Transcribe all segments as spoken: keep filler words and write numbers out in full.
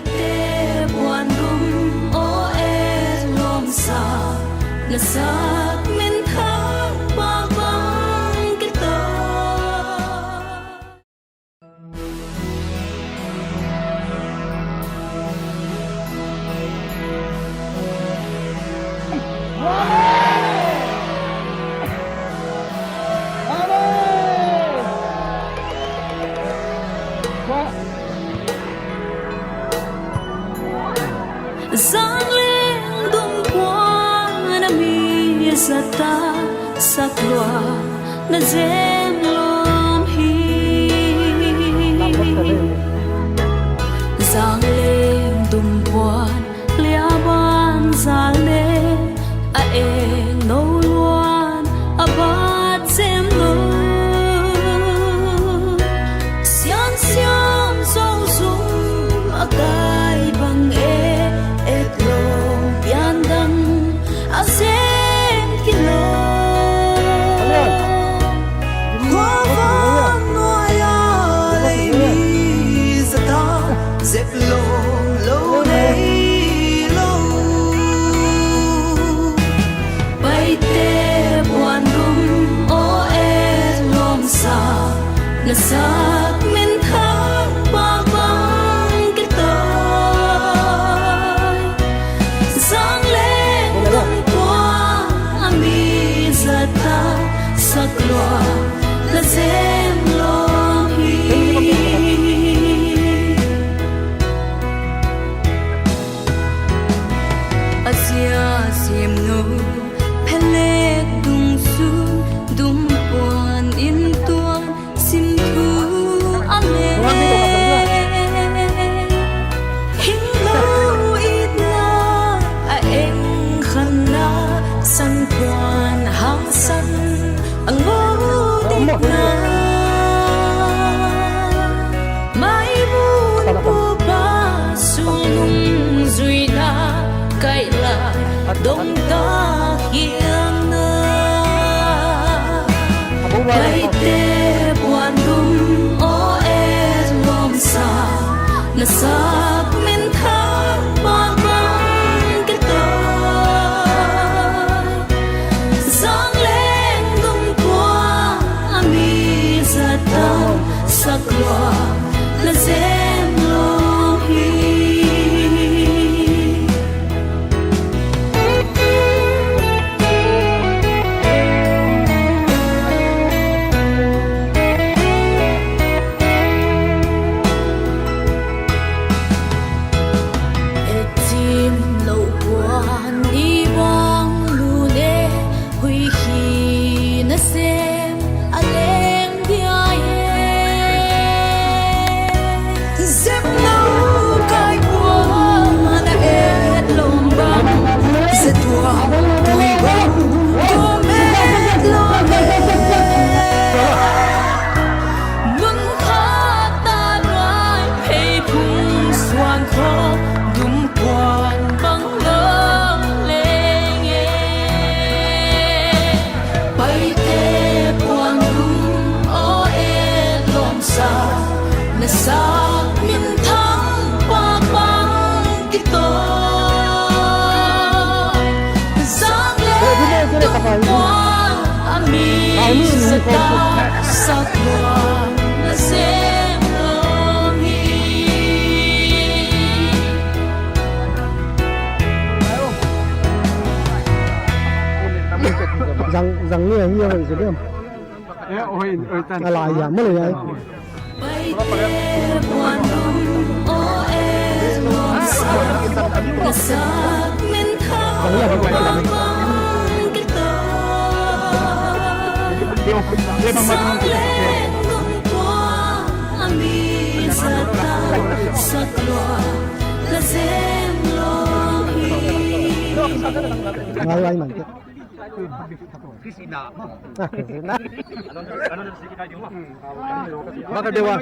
Te puan dum aw et lawmsa, na sak minthang bang bang kitawi. Zangleng dum puan a mi zat a sak lua na zem lawm hi. Zangleng dum puan liaban zal le a eng nou luan a bat zem lou. Siam siam zou zum a kai bang e, et lawm pian dang a zem kilawm. Khuavan nuai a lei mi zat a zep lawm lou nei lou. Paite puan dum aw et lawmsa, na sak minthang bang bang kitawi. Zangleng dum puan a mi zat a sak lua na zem lawm hi. A zia zem nou phelet dung sun dum puan in tuan sim thu a leng. Hing lou itna a eng khanna, san puan hangsan a ngou dikna. Maimun pupa sung nungzuina, kai lai dong ta hiam na. Paite puan dum aw et lawmsa, na sak minthang bang bang kitawi. Zangleng dum puan a mi zat a sak lua na zem lawm hi. Etim lou puan i bang lu le, hui hi na sem a leng dia e. Zep lou kai puan a et lawm bang, zep tuak tui bang, tuam et lawm e. Mun khat a nuai phei phung suan khawng dum puan bang lawm leng e. Paite puan dum aw et lawmsa, na sak minthang bang bang kitawi. Zangleng dum puan a mi zat a sak lua na zem lawm hi. Zang, zang ni a hi a hoih zaw diam. Eh, hoih, hoih tan. A lai a, maw leh ai. Ngai lai man. Ah, kisina. Baka dewa.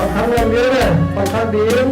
Pathang yang dia, pathang dia.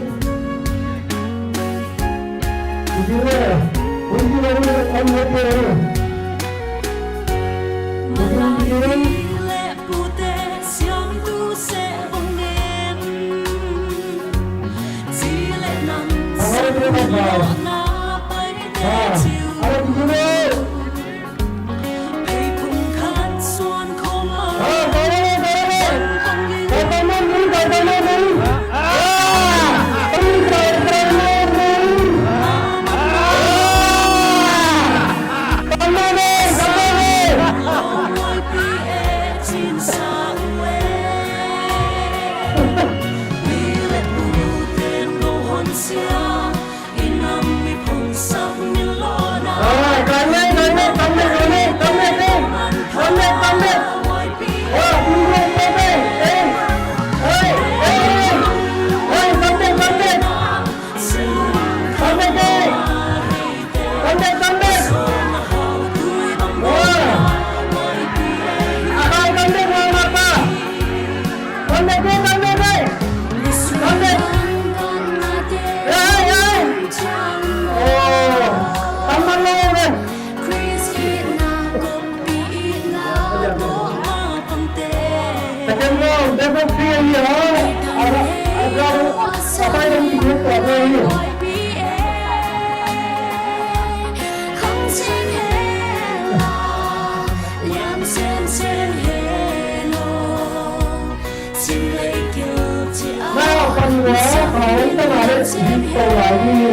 Nau kan ngua kau ta na le si to lai ni.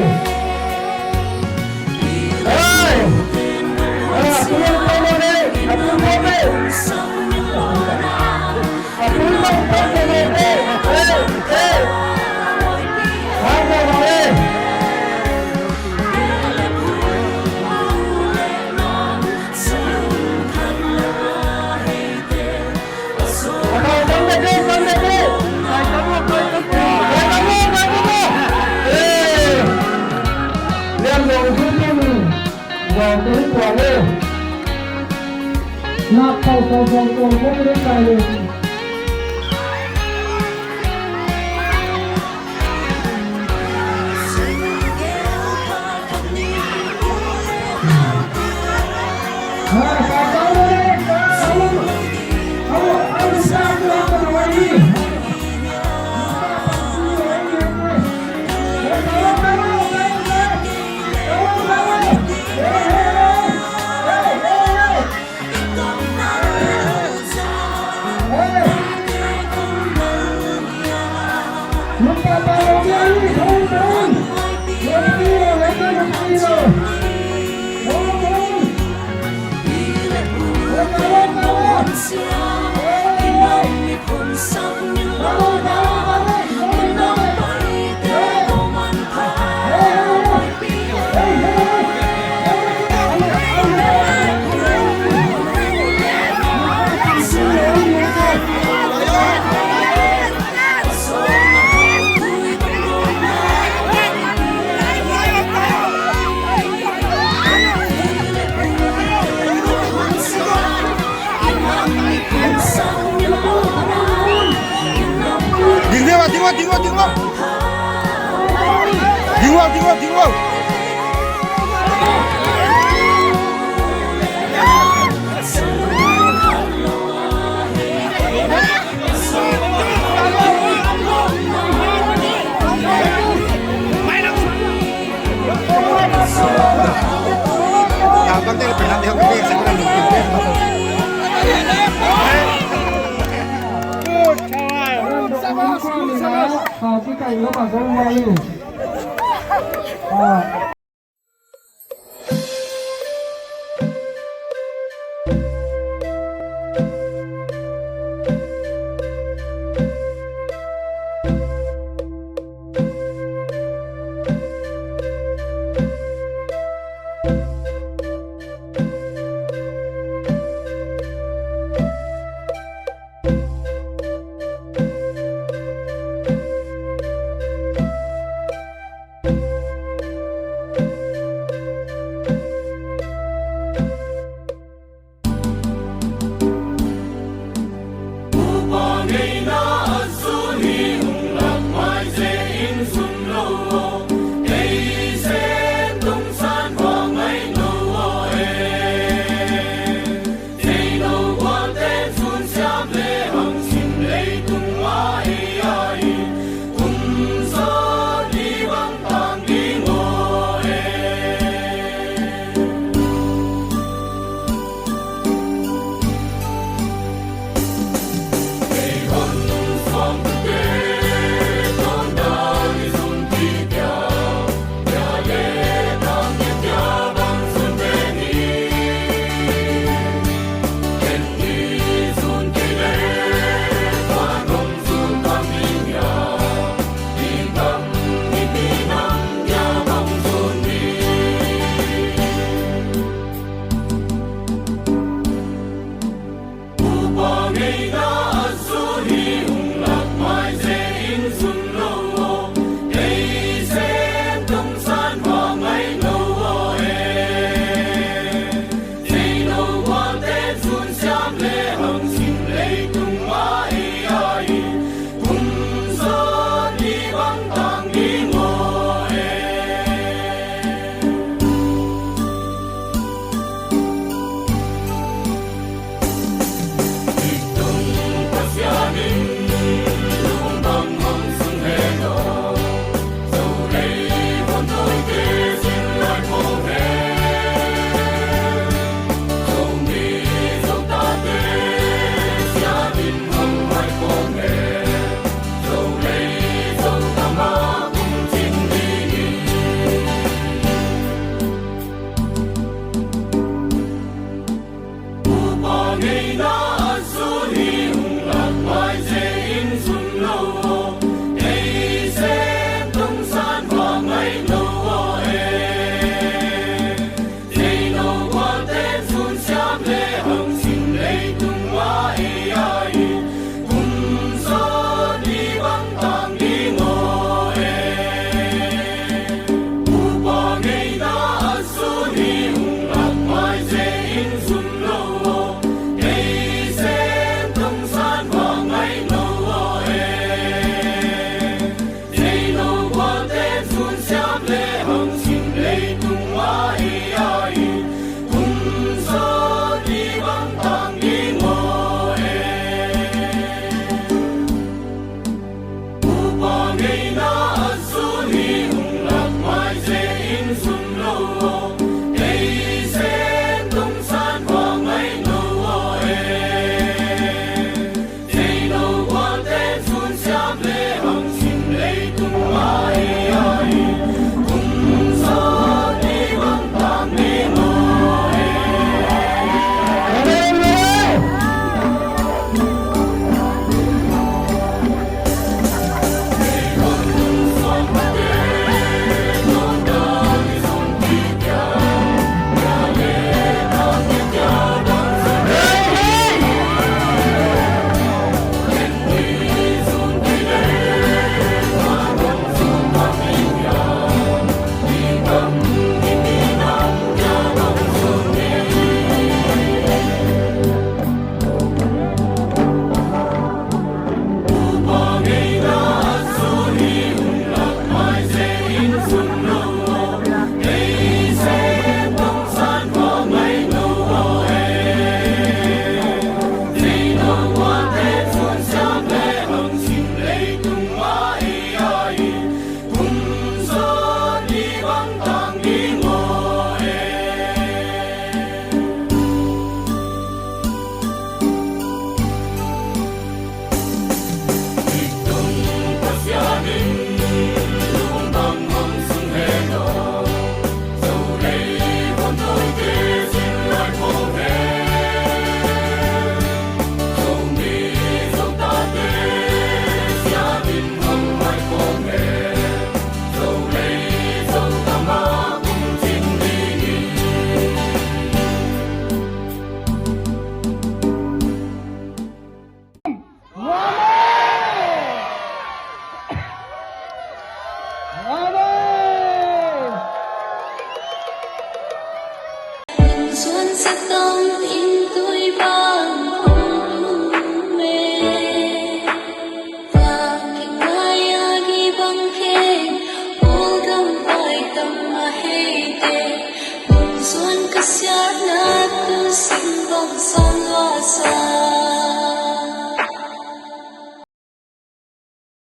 Hey! Ah, tu ko mo le, tu ko mo le. Ah, tu ko mo le. Hey, hey. Ah, mo le. Ding, ding, ding, ding, ding. Ding, ding, ding, ding.